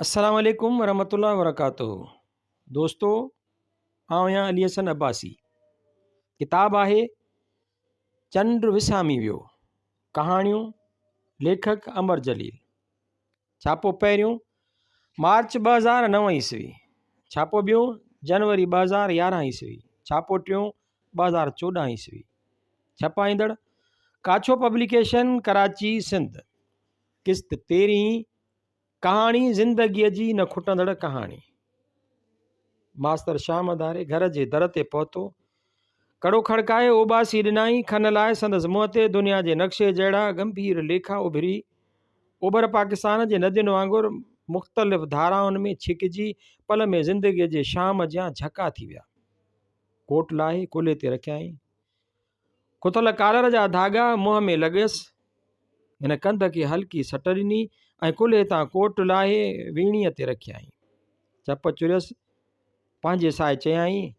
السلام عليڪم ورحمة الله وبرڪاته دوستو آئون آهيان علي حسن عباسي ڪتاب آهي چنڊ وسامي ويو ڪهاڻيون ليکڪ امر جليل ڇاپو پهريون مارچ 2009 عيسوي ڇاپو ٻيون جنوري 2011 عيسوي ڇاپو ٽيون 2014 عيسوي ڇپائيندڙ ڪاڇو پبليڪيشن ڪراچي سنڌ قسط تيرهين ڪهاڻي زندگيء جي نه کٽندڙ ڪهاڻي. ماستر شام ڌاري گهر جي در تي پهتو. ڪڙو کڙڪائي اوٻاسي ڏنائين. کن لاء سندس منهن تي دنيا جي نقشي جهڙا ڳنڀير ليکا اڀري اوڀر پاڪستان جي ندين وانگر مختلف ڌارائن ۾ ڇڪجي پل ۾ زندگيء جي شام جيان جهڪا ٿي ويا. ڪوٽ لاهي ڪلهي تي رکيائين. کٿل ڪالر جا ڌاڳا منهن ۾ لڳيس. هن ڪنڌ کي هلڪي سٽ ڏني ۽ ڪلهي تان ڪوٽ لاهي ويڻيء تي رکيائين. چپ چريس، پنهنجي ساء چيائين،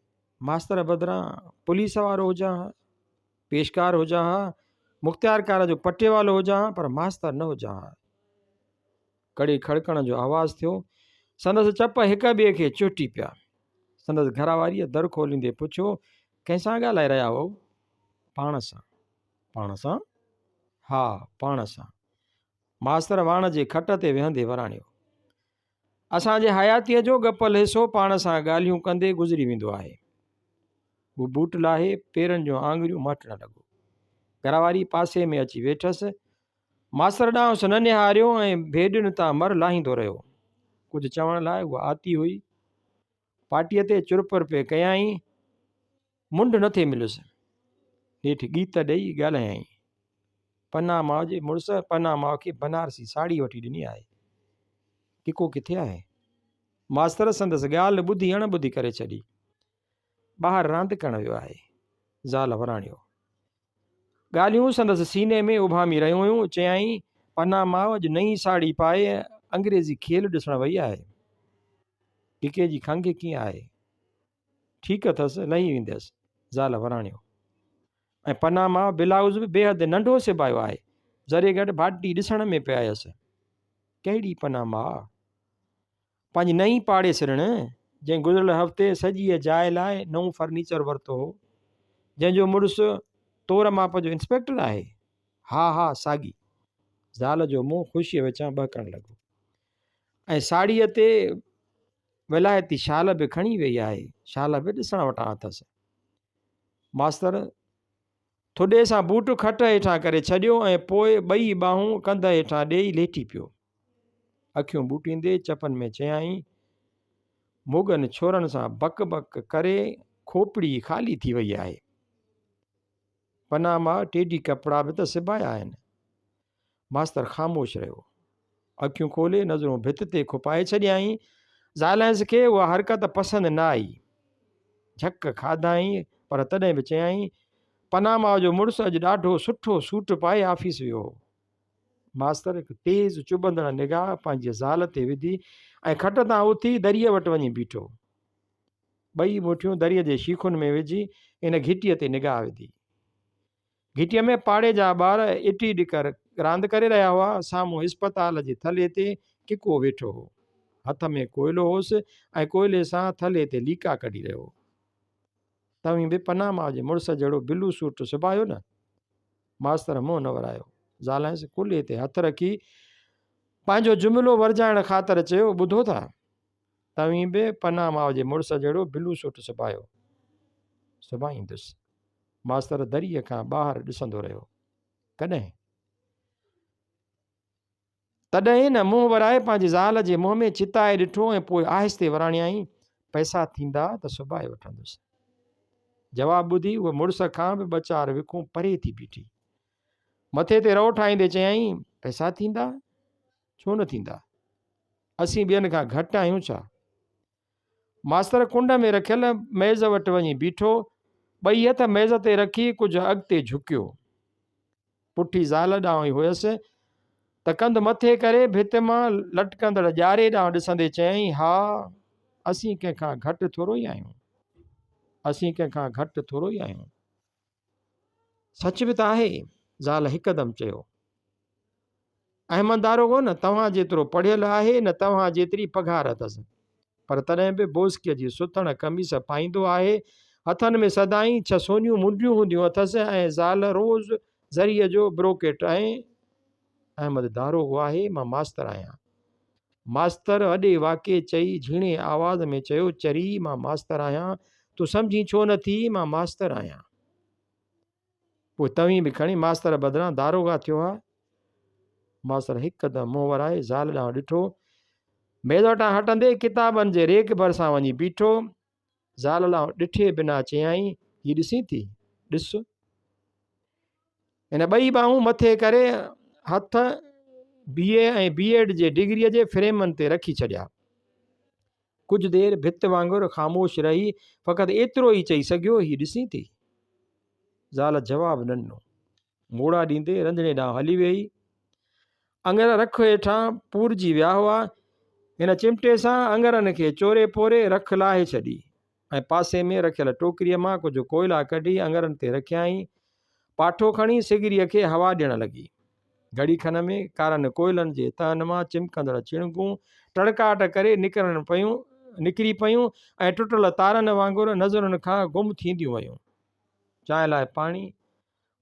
ماستر بدران پوليس وارو هجان ها، پيشڪار هجان ها، مختيارڪار جو پٽيوالو هجان ها، پر ماستر نه هجان ها. ڪڙي کڙڪڻ جو آواز ٿيو. سندس چپ هڪ ٻئي کي چهٽي پيا. سندس گهر واريء در کوليندي پڇيو، ڪنهن سان ڳالهائي رهيا هئو؟ پاڻ سان. پاڻ سان؟ ها، پاڻ سان. ماستر واڻ جي کٽ تي ويهندي وراڻيو. اسان جي حياتيء جو ڳپل حصو پاڻ سان ڳالهيون ڪندي گذري ويندو آهي. هو بوٽ لاهي پيرن جون آڱريون مهٽڻ لڳو. گهر واري پاسي ۾ اچي ويٺس. ماستر ڏانهس نه نهاريو ۽ ڀيڏين تان مر لاهيندو رهيو. ڪجهه چوڻ لاء هوء آتي هئي. پاٽيء تي چرپر پئي ڪيائين. منڍ نه ٿي مليس. نيٺ ڳيت ڏيئي ڳالهايائين. پنا ماء جي مڙس پنا ماء کي بنارسي ساڙهي وٺي ڏني آهي. ڪڪو ڪٿي آهي؟ ماستر سندس ڳالهه ٻڌي اڻ ٻڌي ڪري ڇڏي. ٻاهر راند ڪرڻ ويو آهي. زال وراڻيو. ڳالهيون سندس سيني ۾ اڀامي رهيون هيون. چيائين، پنا ماء اڄ نئين ساڙهي پائي انگريزي کيل ڏسڻ وئي آهي. ٽڪي جي کنگهه ڪيئن آهي؟ ٺيڪ اٿس، لهي ويندس. زال وراڻيو. ۽ پنا ماء بلائوز به بيحد ننڍو سبايو آهي. ذري گهٽ ڀاٽي ڏسڻ ۾ پئي آيس. ڪهڙي پنا ماء؟ پنهنجي نئين پاڙيسرڻ، جنهن گذريل هفتي سڄيء جاء لاء نئون فرنيچر ورتو هو، جنهن جو مڙس تور ماپ جو انسپيڪٽر آهي؟ ها ها ساڳي. زال جو منهن خوشيء وچان ٻهڪڻ لڳو. ۽ ساڙهيء تي ولايتي شال به کڻي ويئي آهي. شال به ڏسڻ وٽان اٿس. ماستر ٿڏي سان بوٽ کٽ هيٺان ڪري ڇڏيو ۽ پوء ٻئي ٻانهون ڪنڌ هيٺان ڏيئي ليٽي پيو. اکيون ٻوٽيندي چپن ۾ چيائين، موڳن ڇورن سان بڪ بڪ ڪري کوپڙي خالي ٿي وئي آهي. پناما ٽيڊي ڪپڙا به ته سبايا آهن. ماستر خاموش رهيو. اکيون کولي نظرون ڀت تي کپائي ڇڏيائين. زالهنس کي اها حرڪت پسند نه آئي. جهڪ کاڌائين پر تڏهن به چيائين، پناما جو مڙس اڄ ڏاڍو سٺو سوٽ پائي آفيس ويو هو. ماستر هڪ تيز چڀندڙ نگاهه پنهنجي زال تي وڌي ۽ کٽ تان اٿي دريء وٽ وڃي بيٺو. ٻئي مٺيون دريء جي شيخن ۾ وجهي هن گهٽيء تي نگاهه وڌي. گهٽيء ۾ پاڙي جا ٻار اٽي ڏڪر راند ڪري رهيا هئا. سامهون اسپتال جي ٿلهي تي ڪڪو ويٺو هو. هٿ ۾ ڪوئلو هوس ۽ ڪوئلي سان ٿلهي تي ليڪا ڪڍي رهيو هو. توهين به پناما جي مڙس جهڙو بلو سوٽ سبايو نه؟ ماستر منهن نه ورايو. زالهنس ڪلهي تي هٿ رکي پنهنجو جملو ورجائڻ خاطر چيو، ٻڌو ٿا؟ توهين به پناما جي مڙس جهڙو بلو سوٽ سبايو. سبائيندس. ماستر دريء کان ٻاهر ڏسندو رهيو. ڪڏهن؟ تڏهن هن منهن ورائي پنهنجي زال جي منهن ۾ چتائي ڏٺو ۽ پوء آهستي وراڻيائين، پئسا ٿيندا ته سبائي وٺندس. جواب ٻڌي هوء مڙس کان به ٻه چار وکون پري ٿي بيٺي. مٿي تي رئو ٺاهيندي چيائين، پئسا ٿيندا؟ ڇو نه ٿيندا؟ اسين ٻين کان گهٽ آهيون ڇا؟ ماستر ڪنڊ ۾ رکيل ميز وٽ وڃي بيٺو. ٻئي هٿ ميز تي رکي ڪجهه اڳتي جهڪيو. پٺي زال ڏانهن ئي هيس ته ڪنڌ مٿي ڪري ڀت مان لٽڪندڙ ڄاري ڏانهن ڏسندي چيائين، ها، اسين ڪنهن کان گهٽ ٿورو ئي آهيون. اسين ڪنهن کان گهٽ ٿورو ئي آهيون. سچ به ته آهي، زال هڪدم چيو. احمد داروغو نه توهان جيترو پڙهيل آهي نه توهان جيتري پگهار اٿس. پر تڏهن به بوسڪيء جي سٿڻ قميص پائيندو آهي. هٿن ۾ سدائين ڇهه سونيون منڊيون هونديون اٿس ۽ زال روز زريء جو بروڪيٽ ۽. احمد داروغو آهي، مان ماستر آهيان. ماستر وڏي واڪي چئي جهيڻي آواز ۾ چيو، چري، مان ماستر آهيان. تون سمجهين ڇو نه ٿي، مان ماستر آهيان. پوء توهين به کڻي ماستر بدران داروغا ٿيو ها. ماستر هڪدم منهن ورائي زال ڏانهن ڏٺو. ميز وٽان هٽندي ڪتابن جي ريڪ ڀرسان وڃي بيٺو. زال ڏانهن ڏٺي بنا چيائين، هي ڏسين ٿي؟ ڏس. هن ٻئي ٻانهون مٿي ڪري هٿ بي اي ۽ بي ايڊ جي ڊگريء جي فريمن تي رکي ڇڏيا. ڪجهه دير ڀت وانگر خاموش رهي فقط ايترو ئي چئي سگهيو، هي ڏسين ٿي؟ زال جواب نه ڏنو. موڙا ڏيندي رنڌڻي ڏانهن هلي ويئي. اڱر رک هيٺان پورجي ويا هئا. هن چمٽي سان اڱرن کي چوري پوري رک لاهي ڇڏي ۽ پاسي ۾ رکيل ٽوڪريء مان ڪجهه ڪوئلا ڪڍي اڱرن تي رکيائين. پاٺو کڻي سگريء کي هوا ڏيڻ لڳي. گهڙي کن ۾ ڪارن ڪوئلن جي تهن مان چمڪندڙ چڻنگون ٽڙڪاٽ ڪري نڪرڻ پيون نڪري پيون ۽ ٽٽل تارن وانگر نظرن کان گم ٿينديون ويون. چانهه لاء پاڻي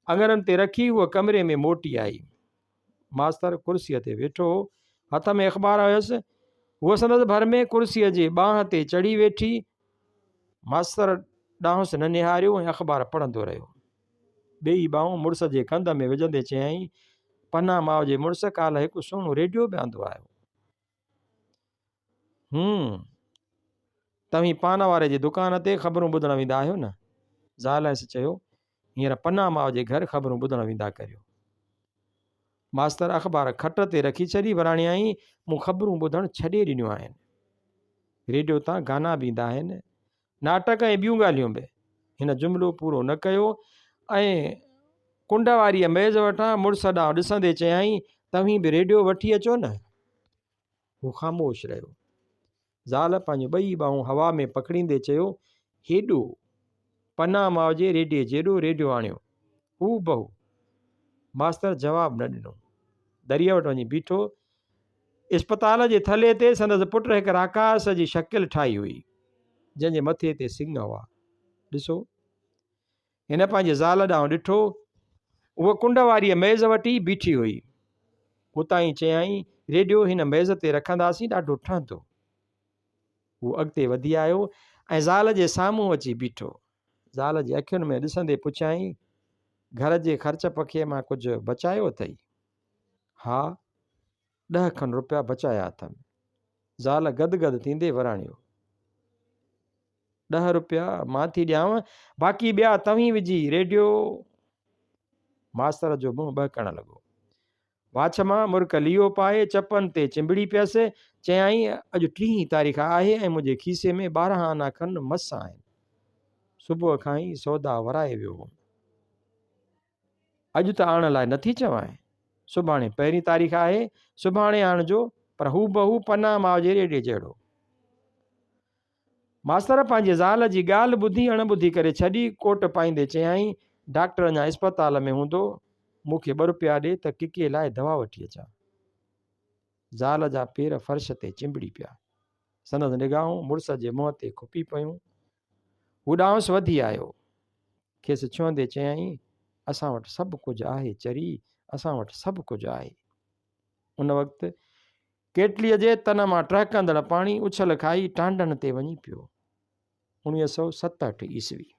اڱرن تي رکي هوء ڪمري ۾ موٽي آئي. ماستر ڪرسيء تي ويٺو هو. هٿ ۾ اخبار هيس. هوء سندس ڀر ۾ ڪرسيء جي ٻانهن تي چڙهي ويٺي. ماستر ڏانهس نه نهاريو ۽ اخبار پڙهندو رهيو. ٻئي ٻانهون مڙس جي ڪنڌ ۾ وجهندي چيائين، پنا ماء جي مڙس ڪالهه هڪ سهڻو ريڊيو به آندو آهي. هون، توهين پان واري جي دڪان تي خبرون ٻڌڻ ويندا آهيو نه؟ زالهنس چيو، هينئر پنا ماء جي گهر خبرون ٻڌڻ ويندا ڪريو. ماستر اخبار کٽ تي رکي ڇڏي، وراڻيائين، مون خبرون ٻڌڻ ڇڏي ڏنيون آهن. ريڊيو تان گانا به ايندا آهن. ناٽڪ ۽ ٻيون ڳالهيون به. هن جملو پورو نه ڪيو ۽ ڪنڊ واريء ميز وٽان مڙس ڏانهن ڏسندي چيائين، توهين به ريڊيو وٺي اچو نه. هو خاموش رهيو. زال پنهنجون ٻئي ٻانهون هوا ۾ پکڙيندي چيو، هيڏو، پنا ماء جي ريڊيي جيڏو ريڊيو آڻيو. هوبهو. ماستر جواب نه ڏنو. دريء وٽ وڃي بيٺو. اسپتال جي ٿلهي تي سندس پٽ هڪ راڪاس جي شڪل ٺاهي هئي، جنهن جي مٿي تي سڱ هئا. ڏسو. هن پنهنجي زال ڏانهن ڏٺو. هوء ڪنڊ واريء ميز وٽ ئي بيٺي هئي. اتان ئي چيائين، ريڊيو هن ميز تي رکنداسين، ڏاڍو ٺهندو. هو اڳتي وڌي آيو ۽ زال جي سامهون اچي بيٺو. زال جي اکين ۾ ڏسندي پڇيائين، گهر جي خرچ پکي مان ڪجهه بچايو اٿئي؟ ها، ڏهه کن روپيا بچايا اٿم. زال گد گد ٿيندي وراڻيو. ڏهه روپيا مان ٿي ڏيانء، باقي ٻيا توهين وجهي ريڊيو. ماستر جو منهن ٻهڪڻ لڳو. واڇ مان مرڪ ليئو پائي چپن تي چنبڙي پيس. چيائين، اڄ ٽيهين تاريخ آهي ۽ منهنجي کيسي ۾ 12 آنا کن مس آهن. صبح کان ئي سودا ورائي ويو هوم. اڄ ته آڻڻ لاء نٿي چوانء. سڀاڻي پهرين تاريخ آهي، سڀاڻي آڻجو، پر هوبهو پنا ماء جي ريڙهي جهڙو. ماستر پنهنجي زال جي ڳالهه ٻڌي اڻ ٻڌي ڪري ڇڏي، ڪوٽ پائيندي چيائين، ڊاڪٽر اڃا اسپتال ۾ هوندو، مون کي ٻه روپيا ڏي ته ڪڪي لاء دوا وٺي اچان. زال جا پير فرش تي چنبڙي پيا. سندس نگاهون مڙس جي منهن تي کپي پيون. هو ڏانهس وڌي آيو. کيس ڇهندي چيائين، اسان وٽ سڀ ڪجهه آهي چري، اسان وٽ سڀ ڪجهه آهي. ان وقت ڪيٽليء جي تن مان ٽهڪندڙ پاڻي اڇل کائي ٽانڊن تي وڃي پيو. 1967 عيسوي.